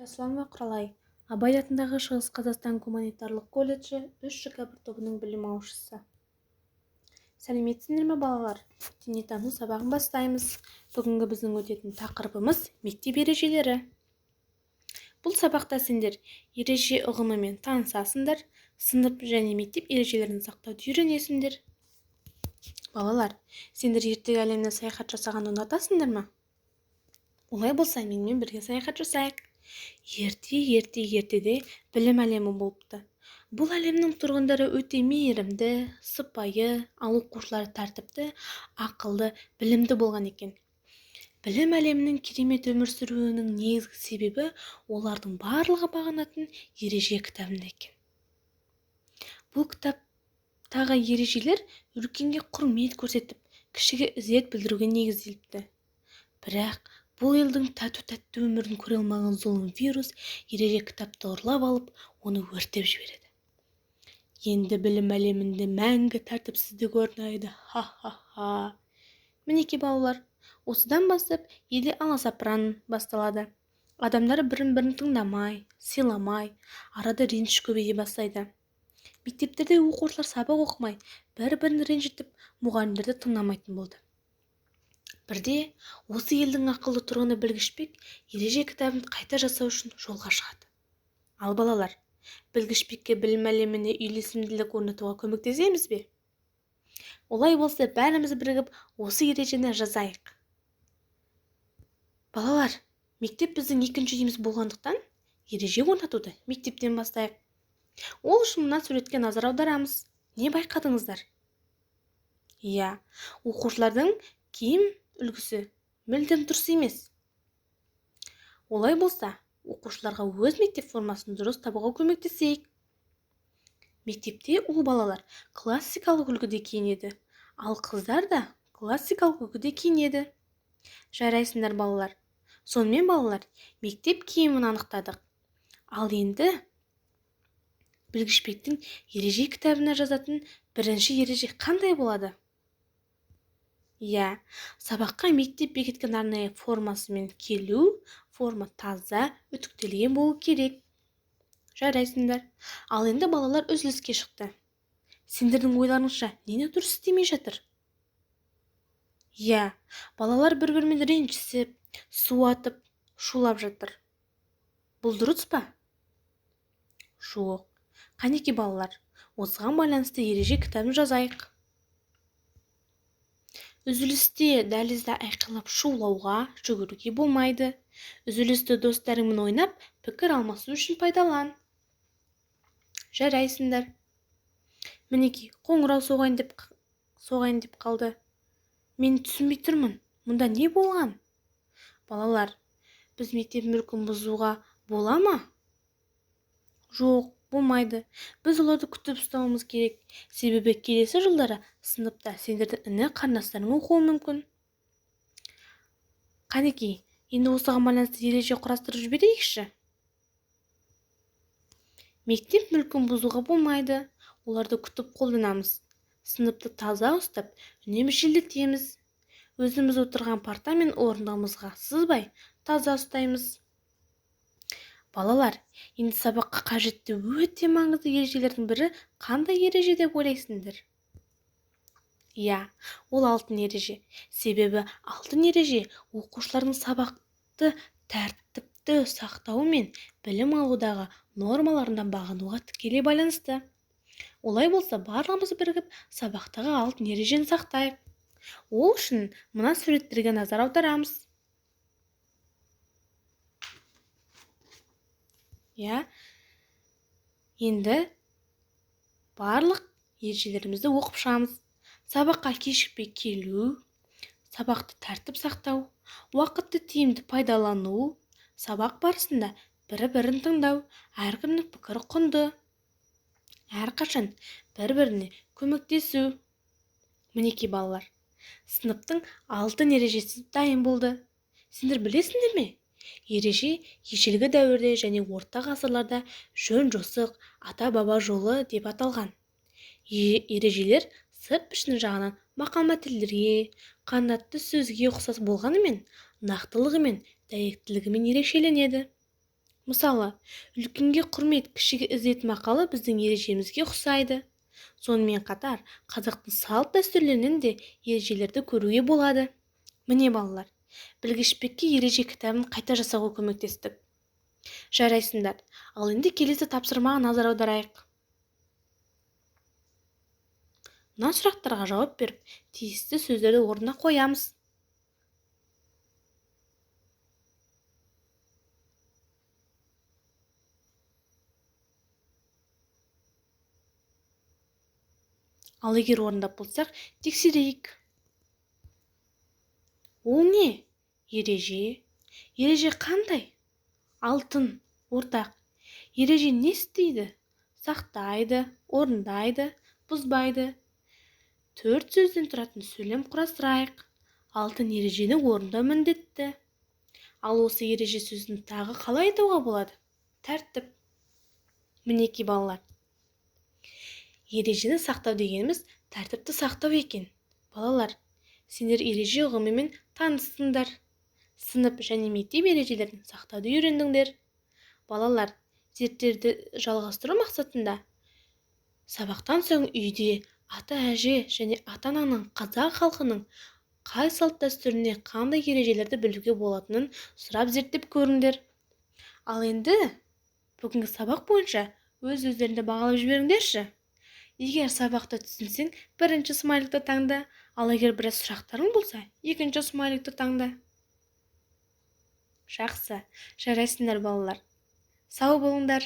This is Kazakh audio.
Жасұланова Құралай, Абай атындағы Шығыс Қазақстан гуманитарлық колледжі 3 ЖК 1 тобының білім алушысы. Сәлеметсіңдер ме, балалар? Дүниетану сабағын бастаймыз. Бүгінгі біздің өтетін тақырыбымыз мектеп ережелері. Бұл сабақта сендер ереже ұғымымен танысасыңдар, сынып және мектеп ережелерін сақтауды үйренесіңдер. Балалар, сендер ертегі әлеміне саяхат жасағанды ұнатасыңдар ма? Олай болса, менімен бірге саяхат жасайық. Ерте, ерте, ертеде білім әлемі болыпты. Бұл әлемнің тұрғындары өте мейірімді, сыпайы, ал оқушылары тәртіпті, ақылды, білімді болған екен. Білім әлемінің керемет өмір сүруінің негізгі себебі олардың барлығы бағынатын ереже кітабында екен. Бұл кітаптағы ережелер үлкенге құрмет көрсетіп, кішіге ізет білдіруге негізделіпті. Бірақ бұл елдің тату-тәтті өмірін көре алмаған зұлым вирус ереже кітапты ұрлап алып, оны өртеп жібереді. Енді білім әлемінде мәңгі тәртіпсіздік орнайды. Ха-ха-ха. Мінекей, балалар, осыдан бастап елде аласапыран басталады. Адамдар бірін-бірін тыңдамай, сыйламай, арада реніш көбейе бастайды. Мектептерде оқушылар сабақ оқымай, бір-бірін ренжітіп, мұғалімдерді тыңдамайтын болды. Бірде осы елдің ақылды тұрғыны Білгішбек ереже кітабын қайта жасау үшін жолға шығады. Ал балалар, Білгішбекке білім әлеміне үйлесімділік орнатуға көмектесеміз бе? Олай болса, бәріміз бірігіп осы ережені жазайық. Балалар, мектеп біздің екінші үйіміз болғандықтан, ереже орнатуды мектептен бастайық. Ол үшін мына суретке назар аударамыз. Не байқадыңыздар? Иә, оқушылардың киім үлгісі мүлдем дұрыс емес. Олай болса, оқушыларға өз мектеп формасын дұрыс табуға көмектесейік. Мектепте ұл балалар классикалық үлгіде киінеді, ал қыздар да классикалық үлгіде киінеді. Жарайсыңдар, балалар. Сонымен, балалар, мектеп киімін анықтадық. Ал енді Білгішбектің ереже кітабына жазатын бірінші ереже қандай болады? Иә, сабаққа мектеп бекіткен арнайы формасымен келу, форма таза, үтіктелген болу керек. Жарайсыңдар. Ал енді балалар үзіліске шықты. Сендердің ойларыңша, нені дұрыс істемей жатыр? Иә, балалар бір-бірімен ренжісіп, су атып, шулап жатыр. Бұл дұрыс па? Жоқ. Қанеки, балалар, осыған байланысты ереже кітабын жазайық. Үзілісте дәлізді айқайлап шулауға, жүгіруге болмайды. Үзілісті достарыңмен ойнап, пікір алмасу үшін пайдалан. Жарайсыңдар. Мінекей, қоңырау соғайын деп қалды. Мен түсінбей тұрмын. Мұнда не болған? Балалар, біз мектеп мүлкін бұзуға бола ма? Жоқ, болмайды. Біз оларды күтіп ұстауымыз керек. Себебі келесі жылдары сыныпта сендердің іні қарындастарың оқуы мүмкін. Қанекей, енді осыған байланысты ереже құрастырып жіберейікші. Мектеп мүлкін бұзуға болмайды. Оларды күтіп қолданамыз. Сыныпты таза ұстап, үнемі желдетеміз. Өзіміз отырған парта мен орындығымызға сызбай, таза ұстаймыз. Балалар, енді сабаққа қажетті өте маңызды ережелердің бірі қандай ереже деп ойлайсыңдар? Иә, ол алтын ереже. Себебі алтын ереже оқушылардың сабақты тәртіпті сақтауы мен білім алудағы нормаларына бағынуға тікелей байланысты. Олай болса, барлығымыз бірігіп сабақтағы алтын ережені сақтайық. Ол үшін мына суреттерге назар аударамыз. Иә, енді барлық ережелерімізді оқып шығамыз. Сабаққа кешікпей келу, сабақты тәртіп сақтау, уақытты тиімді пайдалану, сабақ барысында бір-бірін тыңдау, әркімнің пікірі құнды, әрқашан бір-біріне көмектесу. Мінекей, балалар, сыныптың алтын ережесі дайын болды. Сендер білесіңдер ме? Ереже ежелгі дәуірде және орта ғасырларда жөн-жосық, ата-баба жолы деп аталған. Ережелер сырт пішіні жағынан мақал-мәтелдерге, қанатты сөзге ұқсас болғанымен, нақтылығымен, дәйектілігімен ерекшеленеді. Мысалы, үлкенге құрмет, кішіге ізет мақалы біздің ережемізге ұқсайды. Сонымен қатар, қазақтың салт-дәстүрлерінен де ережелерді көруге болады. Міне балалар, Білгішбекке ереже кітабын қайта жасауға көмектестік. Жарайсыңдар. Ал енді келесі тапсырмаға назар аударайық. Мына сұрақтарға жауап беріп, тиісті сөздерді орнына қоямыз. Ал егер орындап болсақ, тексерейік. Ол не? Ереже. Ереже қандай? Алтын, ортақ. Ереже не істейді? Сақтайды, орындайды, бұзбайды. 4 сөзден тұратын сөйлем құрастырайық. Алтын ережені орындау міндетті. Ал осы ереже сөзін тағы қалай айтуға болады? Тәртіп. Мінекей балалар. Ережені сақтау дегеніміз тәртіпті сақтау екен. Балалар, сендер ереже ұғымымен таныстыңдар. Сынып және мектеп ережелерін сақтауды үйрендіңдер. Балалар, зерттеуді жалғастыру мақсатында сабақтан соң үйде ата-әже және ата-ананың қазақ халқының қай салт-дәстүріне қандай ережелерді білуге болатынын сұрап зерттеп көріңдер. Ал енді бүгінгі сабақ бойынша өз-өздеріңді бағалап жіберіңдерші. Егер сабақты түсінсең, бірінші смайликті таңда, ал егер біраз сұрақтарың болса, екінші смайликті таңда. Жақсы, жарайсыңдар балалар. Сау болыңдар.